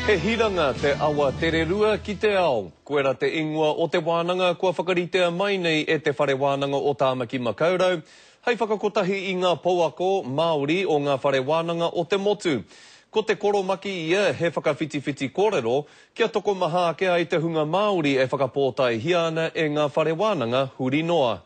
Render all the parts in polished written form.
He hiranga te awa Tererua ki te ao. Koira te ingoa o te wānanga kua whakaritea mai nei e Te Whare Wānanga o Tāmaki Makaurau hei whakakotahi i ngā pouako Māori o ngā whare wānanga o te motu. Ko te koromaki ia he whakawhitiwhiti kōrero kia tokomaha ake ai te hunga Māori e whakapōtaehia ana e ngā whare wānanga huri noa.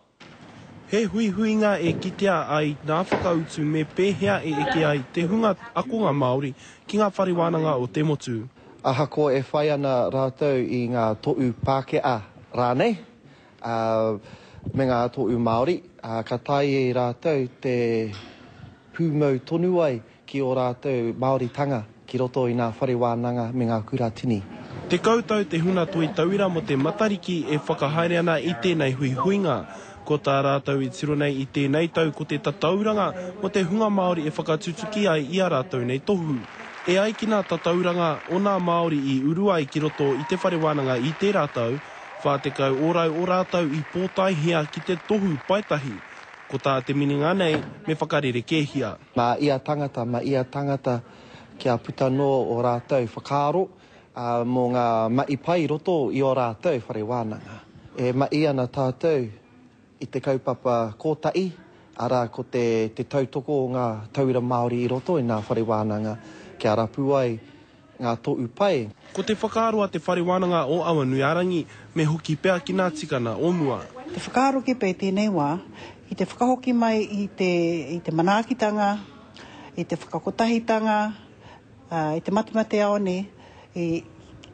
He huihuinga e kitea ai ngā whakautu me pēhea e eke ai te hunga akonga Māori ki ngā whare wānanga o te motu. Ahakoa e whai ana rātou i ngā tohu Pākehā rānei, ā, me ngā tohu Māori, ā, ka taea e rātou te pūmau tonu ai ki ō rātou Māoritanga ki roto i ngā whare wānanga me ngā kuratini. 10 tau te huna toi tauira mō te Matariki e whakahaere ana i tēnei huihuinga. Ko tā rātou i tiro nei i tēnei tau ko te tatauranga mō te hunga Māori e whakatutuki ai i ā rātou nei tohu. E ai ki nā tatauranga o nā Māori i uru ai ki roto i te whare wānanga i tērā tau, 40 ōrau o rātou i pōtaehia ki te tohu paetahi. Ko tā te minenga nei me whakarerekēhia. Mā ia tangata, mā ia tangata kia puta noa ō rātou whakaaro mō ngā mahi pai i roto i ō rātou whare wānanga. E mahi ana tātou i te kaupapa kōtahi, arā ko te te tautoko o ngā tauira Māori i roto i ngā whare wānanga kia rapu ai ngā tohu pai. Ko te whakaaro a Te Whare Wānanga o Awanuiārangi, me hoki pea ki nā tikana o mua. Te whakaaro ki pea i tēnei wā, ki te whakahoki mai i te, i te manaakitanga, i te whakakotahitanga, i te matemateaone, i,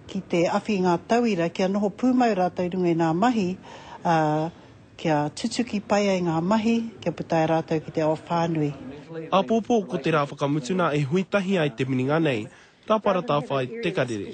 ki te awhi i ngā tauira kia noho pūmau rātou i runga i ngā mahi, ā, kia tutuki pai ai ngā mahi, kia puta ai rātou ki te ao whānui. Āpōpō ko te rā whakamutuna e hui tahi ai te minenga nei, Rāpara Tāwhai, Te Karere.